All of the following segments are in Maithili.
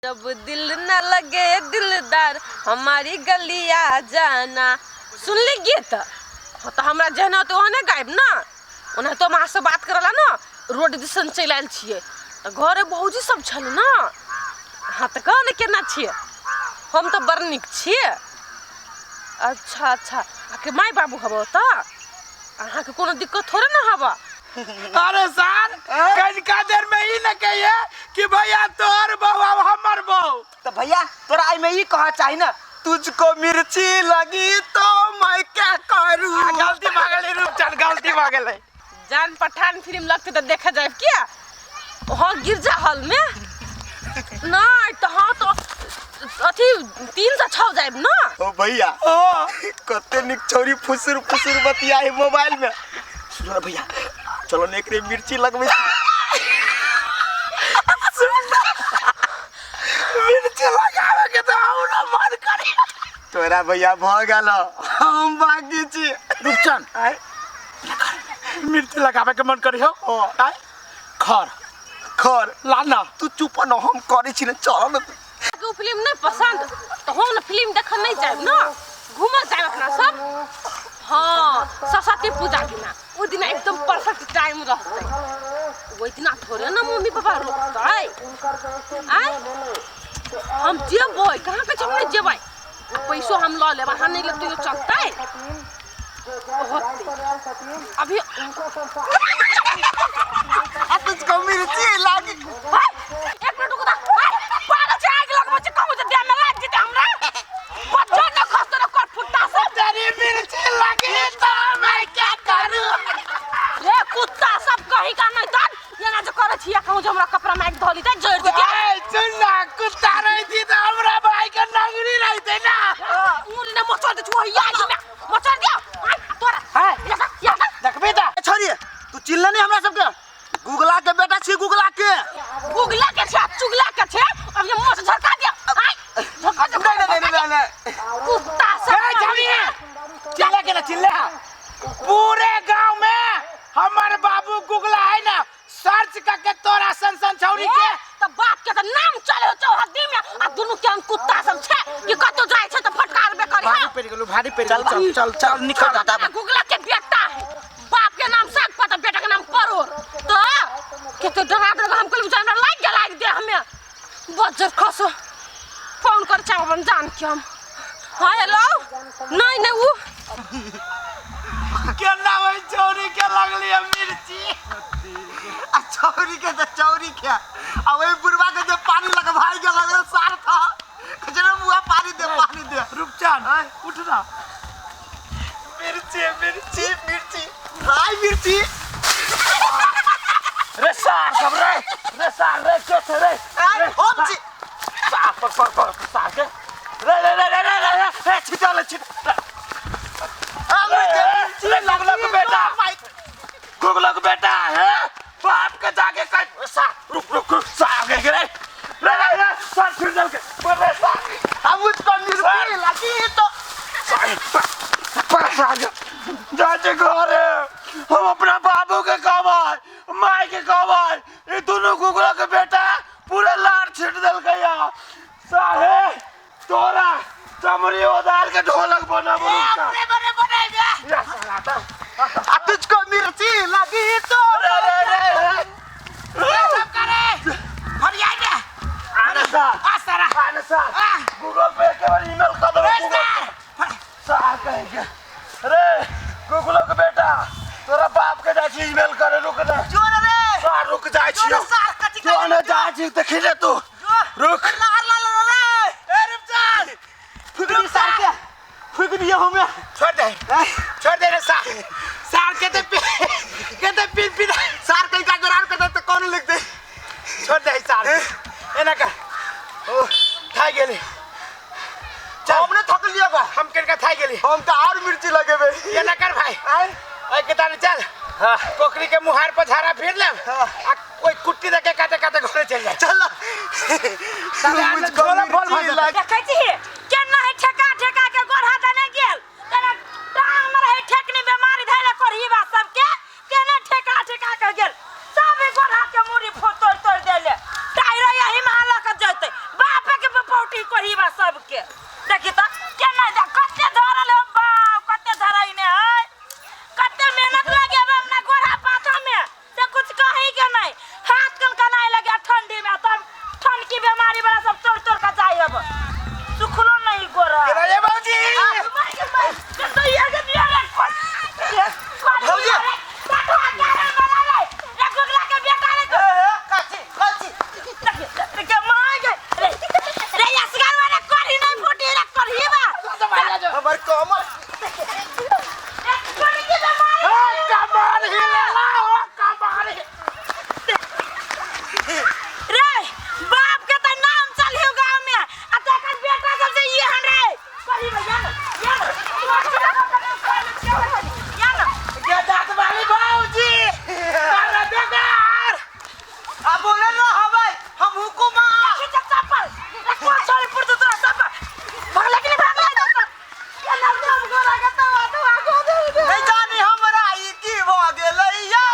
जब दिल न लगे दिलदार हमारी गली आ जाना। सुनली गीत? हाँ तऽ हमरा जेहन होतै ओहने गायब ने। ओनाहितो हम अहाँसँ बात करऽ ला ने रोड दिसन चलि आयल छियै तऽ घरे भौजी सब छलै ने। हाँ तऽ कह ने केना छियै? हम तऽ बड़ नीक छियै। अच्छा अच्छा, अहाँके माय बाबू हबऽ ओतऽ? अहाँके कोनो दिक्कत थोड़े ने हबऽ? अरे सार, कनिका देर में ई न कहिए कि भैया तोहर बहू अब हमर बहू। तो भैया तोरा आई में ई कहा चाही ना, तुझको मिर्ची लगी तो मैं क्या करूं। गलती भऽ गेलै रूपचंद, गलती भऽ गेलै। जान पठान फिल्म लगते तऽ देखे जाए किया? हाँ गिरजा हॉल में नहीं तो हाँ तो अथी 3 से 6 जाए ना। ओ भैया, ओ कते निक छौरी फुसुर फुसुर बतिया है मोबाइल में। सुनो ना भैया, चलो ने एकरे मिर्ची लगबै छी। मिर्ची लगावे के तो हमरा मन करे। तोरा भैया भ गेल, हम बाकी छी। रूपचंद, मिर्ची लगावे के मन करी हो? आय खर खर लाना। तू चुप न, हम करे छी ने, चल न। के फिल्म नहीं पसंद तो हम न फिल्म देखऽ नहीं जायब ना, घूमऽ जायब अपना सब। हाँ सरस्वती पूजा दिना ओ दिना एकदम परफेक्ट टाइम रहतै, ओहि दिना थोड़े ना मम्मी पापा रोकतै। आय हम जेबै, कहाँ के हम नहीं जेबै? आ पैसो हम लऽ लेब, अहाँ नहीं लेब तैयो चलतै। होतै अभी। आ तुझको मिर्ची लागी। हाय, एक मिनट रुको ता। हाय, पागल छै, आगि लगबै छै, कहूँ जे देह में लागि जेतै हमरा। बच्चा न खसतै न कर फुट्टा से। तेरी मिर्ची लगी तो मैं क्या करूं? रे कुत्ता सब कहीं का नहीं तन एना जे करै छियै, कहूँ जे हमरा कपड़ा में आगि धऽ लीतै, जरि जेतै। ए, सुन ना, कुत्ता रही थी तो हमरा भाई के नंगरी रहते ना। उंगली ने मचोड़ दै छौ, ओही आगि में मचोड़ दियौ। आइ, तोरा। हाय। या जा, या जा। देखबी त। ए छोरी, तू चिल्ले नहीं हमरा सबके? गुगला के बेटा छी, गुगला के। गुगला के छै, चुगला के छै। अब ये मोछ झरका दियौ। आइ, झरका दियौ। नहीं, नहीं, नहीं, नहीं, नहीं। कुत्ता सब। ए, जानी। चिल्ले के ना, चिल्ले। पूरे गांव में हमर बाबू गुगला है ना, सर्च करके तोरा सन सन छौरी के। ए, त बाप के त नाम चले हो चौहद्दी में, आ दुनू के हम कुत्ता सब छै कि कतौ जाय छै त फटकारबे करी। भारी पड़ गेलौ, भारी पड़ गेलौ। चल, चल, चल, निकल। आ गुगला के बेटा है, बाप के नाम साग पात, बेटा के नाम परोर। त केते डरा देलक, हम कहलियै हमरा लागि गेल आगि देह में। बज्जर खसो। फोन कर चाह अपन जान के हम। हाँ हेलो, नहीं नहीं उ केना ओइ छौरी के लगली है मिर्ची? आ छौरी के त चौरी के, आ ओइ बुढ़वा के जे पानी लगवाई के लगल सार था, कहै मुआ पानी दे, पानी दे। रूपचंद, उठ ना। मिर्ची मिर्ची मिर्ची, हाय मिर्ची। रे सार सब रे, रे सार रे, के छे रे? आय, हम छी। सार पर पर पर सार के। रे रे रे रे रे रे रे, रे छिटा ले छिटा। रे, रे गुगला के बेटा, गुगला के बेटा है, बाप के जाके कह सार, रुक रुक रुक, सार के रे। रे रे रे, सार फिर चल के। रे सार। हम उसको मिर्ची लगी तो। सार, पर सार जाके घरे हम अपना बाबू के कहबै, माय के कहबै, ई दुनू गुगला के बेटा पूरा लार छीट देलकै या। साहे तोरा चमड़ी उधार के ढोलक बनब। अपने बने बनाएगा। या साला त। आ तुझको मिर्ची लगी तो। रे रे रे रे। सब करे फरियाद दे। आने सार। आ सारा। आने सार। आ। गूगल पे के बार ईमेल कर दो। रे गूगल सार। सार कहेंगे। रे गुगलो के बेटा तोरा बाप के जाय छी ईमेल करे, रुक ना। जो रे। सार रुक जाय जो छी। रे सार, कथी जो करे? ने जाय छी देखी ले तू। जो। रुक। लाल लाल रे। ए रूपचंद। फुकनी सार के। फुकनी हमें। छोड़ दे, छोड़ दे रे सार। सार के ते पी, के ते पी पी। सार कहीं का गरार कर दे तो कौन लिख दे? छोड़ दे सार। एना कर। ओ थाई गेली। चल। हमने थक लिया बा। हम किनका थाई गेली? हम तो और मिर्ची लगेबे। एना कर भाई। आय। ओए केतानी चल। हाँ। पोखरी के मुहार पर झाड़ा फिर लेब। हाँ। आ कोई कुट्टी दे के काटे काटे घरे चल जाए। चल। साले आज मुझको झोला फल मिर्ची भर लग- देखै छी केना है ठेका ठेका के गोरहा दने गेल, तेना टांग में रहे ठेकनी बीमारी धैले कोरही बा सबके, केना ठेका ठेका के गेल, सब गोरहा के मुड़ी फो तोड़ तोड़ देले। टायरो यही में लऽ के जैते। बाप कोढ़ीबा सबके देखी त केना जा कते धरल हो बाप कते धरई ने है कते मेहनत लगे अपना गोरा पाथा में से कुछ कही के नहीं हाथ कल कनाए लगे ठंडी में तब ठंड की बीमारी वाला सब तोड़ तोड़ के जाए अब सुखलो नहीं गोरा अरे बाबूजी काची काची हमर कमर कमर हिलेला हो कमर रे बाप के त नाम चलियो गांव में आ तकर बेटा सब से ये हन रे कही भैया ना या ना या ना के दांत वाली बाबूजी अरे बेकार आ बोले ना हवे हम हुकुम खींच चप्पल कौन छोड़ी पुर तोरा चप्पल भागले कि नहीं भागले के नाम नाम गोरा के तवा तवा को दे दे नहीं जानी हमरा ई की भ गेलै यो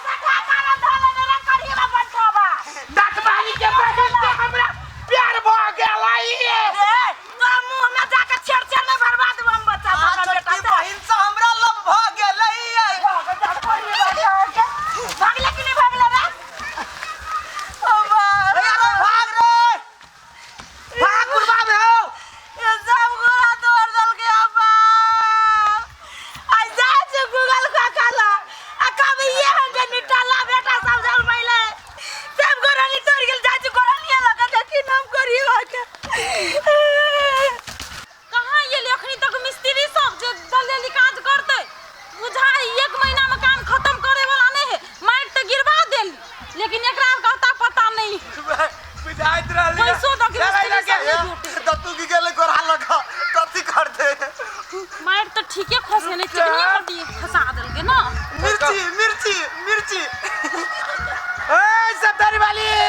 सखा कारण धले रे करीबा बंठोबा दांत वाली के बहन से हमरा प्यार भ गेला ई रे तोरा मुंह में जाके छेड़ छेड़ में बर्बाद हम बच्चा आ सब बेटा छोटकी बहिन से हमरा लव भ गेलै भागले कि नहीं भागले रे ओ बा भैया रे भाग रे भाग कुर्बा में हो ये सब गोरा तोड़ देलकै अब्बा आ जा छै गूगल का काला आ कभी ये हम जे निटाला बेटा सब जल मैले सब गोरानी तोड़ गेल जा छै गोरानी लगा देखी नाम करी के कहाँ ये अखनी तक मिस्त्री सब जे जल्दी जल्दी काज करते बुझाई एक महीना में काम खत्म करे वाला नहीं है माइक तो गिरवा देली लेकिन एकरा कहता पता नहीं बुझाइत रहली पैसो दऽ के मिस्त्री सब नहीं भेटै। दत्तू की गेलै गोरा लगा कथी करते माइक तो ठीके खसे नहीं चिकनी मोटी खसा देलकै ना मिर्ची मिर्ची मिर्ची ए सत्तरी वाली ए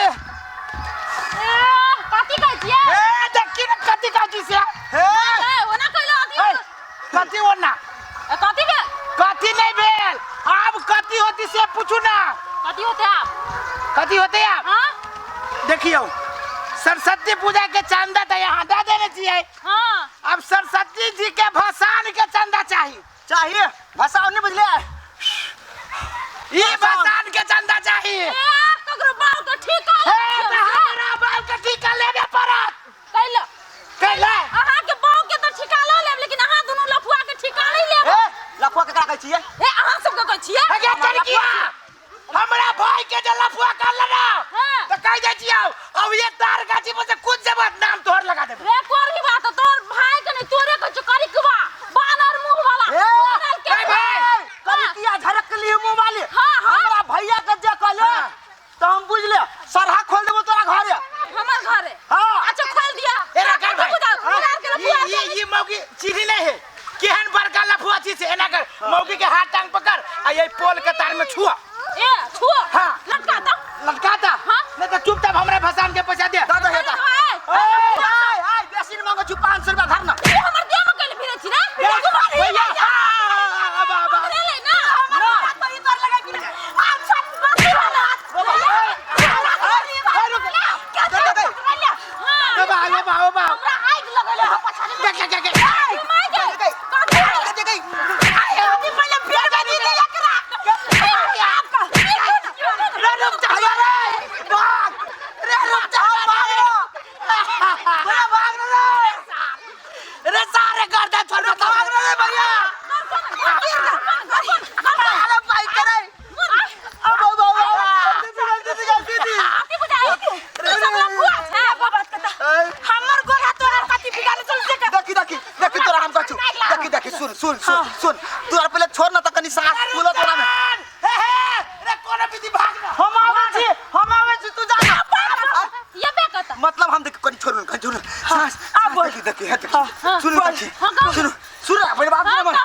कथी कहै छियै ए देखी ना कथी काची से हे ए ओना कहलो ए अथी कथी ओना ए, कथी भेल कथी नहीं भेल आब कथी होती से पूछू ना कथी होते आप कथी होते आप हाँ देखियो सरस्वती पूजा के चंदा तो यहाँ दे देने चाहिए हाँ अब सरस्वती जी के भसान के चंदा चाहिए चाहिए भाषा नहीं बुझले ये भसान के चंदा चाहिए ए ककरो बाल के ठीक हे तो हमरा बाल के ठीका लेबे पड़त कैला कैला अहाँ के बाल के तो ठिका लऽ लेब लेकिन अहाँ दुनू लफुआ के ठिका नहीं लेब ए लफुआ केकरा कहै छियै ए अहाँ सबके कहै छियै अगे चरकिया हमरा भाई के जे लफुआ कर लेना हाँ। तो कह दे छियो अब ये तार गाछी पर से कूद जेब नाम तोहर लगा देब रे कोरी बात तोर भाई के नहीं तोरे कहै छियौ करिकवा बानर मुंह वाला ए, बानर के ए भाई, करिकिया झरक ली मुंह वाली हाँ, हाँ। हमरा भैया के जे कहले हाँ। तो हम बुझ ले सरहा खोल देबो तोरा घरे हमर घरे हाँ। अच्छा खोल दिया एना कर भाई बुझाओ के लफुआ ये ये ये मौगी चीनी नहीं है केहन बड़का लफुआ चीज है एना कर मौगी के हाथ टांग पकड़ आ ये पोल के तार में छुआ ए छुओ हाँ। लटका दो लटका दा हाँ। नहीं तो चुपचाप हमरा भसान के पैसा दे दे दे अरे दे भाई, ए आय बेसी न मांगो छु 500 रुपया धर ना ए हमर देह में कैले फिरै छी रे भैया हाँ, अब अब अब ले ले ना हमर गोरा तो ई तोर लगा कि नहीं। आ छत बस वाला दे दे दे हां अब अब अब अब हमरा आगि लगल है पछाड़ी के के के के माय के दे कथी दे दे कथी पहिले बेर बनी दे एकरा रे रुक जा रे भाग रे रुक जा भाग रे भैया भाग रे रे सारे गर्दन छोड़ दे भाग रे भैया अरे भाई करे अब अब अब दीदी दीदी दीदी हमर गोरा तोरा कथी बिगाड़े चल से देखी देखी देखी तोरा हम कहछु देखी देखी सुन सुन सुन सुन तोरा पहिले छोड़ ना त कनी सांस फूल तोरा में हे हे रे कोनो विधि भाग ना हम आवे छी हम आवे छी तू जा ना ये बेकत मतलब हम देख कनी छोड़ कनी छोड़ सांस आ बोल। देखी देखी हे देखी सुन देखी हाँ, कहो। सुन सुन पहिले बात सुन हमर।